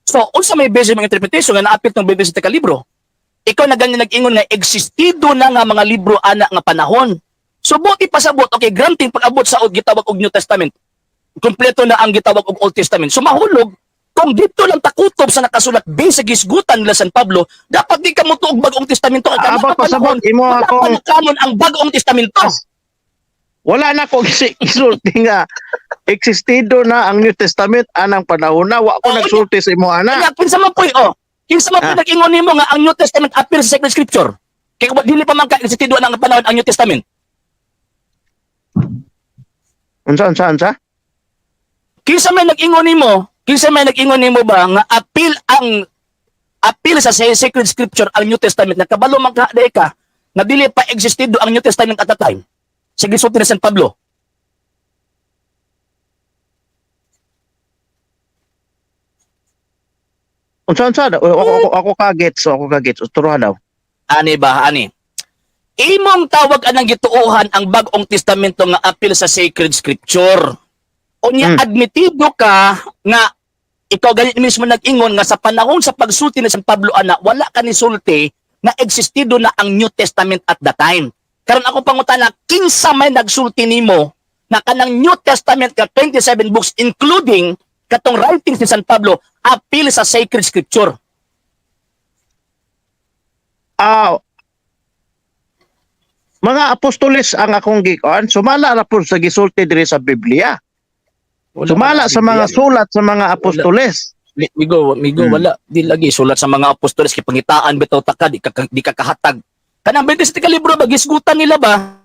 Speaker 2: So unsa may basis ng interpretation nga naapil tong basis sa libro? Ikaw na ganyan nag-ingon nga existido na nga mga libro ana nga panahon. So buti pasabot, okay, granting pag-abot sa old gitawag og New Testament, kompleto na ang gitawag og Old Testament. So mahulog kung dito lang takutob sa nakasulat based sa gisgutan nila San Pablo, dapat di ka mo og Bagong Testamento. Kay
Speaker 1: Abot
Speaker 2: kana
Speaker 1: pasabot
Speaker 2: panahon,
Speaker 1: imo
Speaker 2: wala pa
Speaker 1: akong
Speaker 2: na kanon ang Bagong Testamento.
Speaker 1: As- Wala na ko gisulti nga existido na ang New Testament anang panahon na wa ko
Speaker 2: Oh,
Speaker 1: nagsulti sa imo ana.
Speaker 2: Kaya kinsa man poy oh. Kinsa man poy nag-ingon nimo nga ang New Testament appear sa Sacred Scripture? Kay kung dili pa man ka existido ang panahon ang New Testament.
Speaker 1: Unsa, unsa, unsa?
Speaker 2: Kinsa may nag-ingon nimo? Kinsa may nag-ingon nimo ba nga appeal ang appeal sa Sacred Scripture ang New Testament? Nakabalo man ka day ka nga dili pa existido ang New Testament at that time. Sa gisulti ni San Pablo.
Speaker 1: Unsa, unsa? Ako ka gets, ako ka gets. Turuan daw.
Speaker 2: Ani ba ani? Imong tawag anang gituohan ang Bag-ong Testamento nga appeal sa Sacred Scripture. Unya admitido ka nga ikaw ganit mismo nag-ingon nga sa panahon sa pagsulti ni San Pablo ana wala ka ni sulti na existido na ang New Testament at the time. Karon ako pangutana, kinsa may nagsulti nimo na kanang New Testament ka 27 books including katong writings ni San Pablo appeal sa Sacred Scripture?
Speaker 1: Mga apostoles ang akong gikan, sumala ra pud sa gisulti diri sa Biblia. Sumala sa mga sulat sa mga apostoles.
Speaker 2: Migo, migo, wala. Di lagi sulat sa mga apostoles kay pangitaan bitaw ta ka, di ka kahatag. Kanang 27 ka libro ba gisgutan nila ba?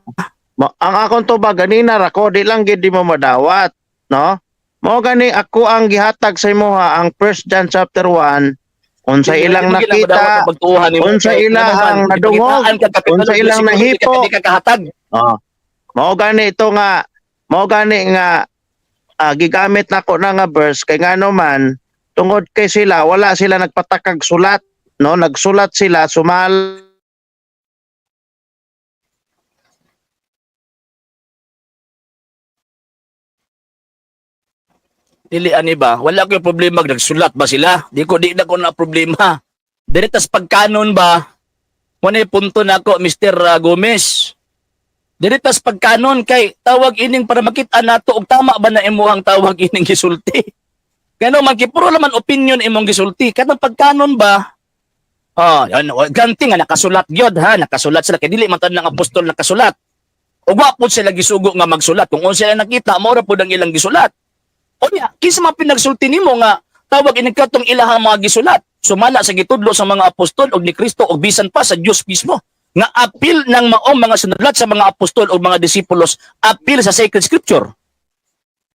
Speaker 1: Ang akong tubag ganina ra ko, di lang gid di mo madawat, no? Mao gani ako ang gihatag sa imuha ang 1 John chapter 1, unsa
Speaker 2: Di-
Speaker 1: ilang
Speaker 2: di mo
Speaker 1: nakita,
Speaker 2: ginang madawat ang pagtuohan nimo.
Speaker 1: unsa
Speaker 2: Kay,
Speaker 1: ilahang
Speaker 2: ano man,
Speaker 1: nadungog,
Speaker 2: gipangitaan ka, kapitulo,
Speaker 1: unsa ilang
Speaker 2: bersikulo,
Speaker 1: nahipo.
Speaker 2: di ka kahatag.
Speaker 1: Oh. Mao gani ito nga, mao gani nga gigamit nako na nga verse kay ngano man tungod kay sila wala sila nagpatakag sulat, no? Nagsulat sila sumala
Speaker 2: Dili ani ba? Wala ko problema nagsulat ba sila? Di na ko na problema. Diretas pagkanon ba? Wala punto na ako, Mr. Gomez. Diretas pagkanon kay tawag ining para makita nato og tama ba na imuhang tawag ining gisulti. Kano man kay puro naman opinion imong gisulti. Katong pagkanon ba? Oh, yan, ganti nga nakasulat gyud ha, nakasulat sila kay dili man tanan ng apostol nakasulat. Ug wa pud sila gisugo nga magsulat. Kung unsa sila nakita, mao ra pud ang ilang gisulat. Unya, kinsa man pinagsulti nimo nga tawag ini katong ilahang mga gisulat, sumala sa gitudlo sa mga apostol og ni Kristo og bisan pa sa Dios mismo nga apil ng maong mga sinulat sa mga apostol o mga disipulos apil sa Sacred Scripture.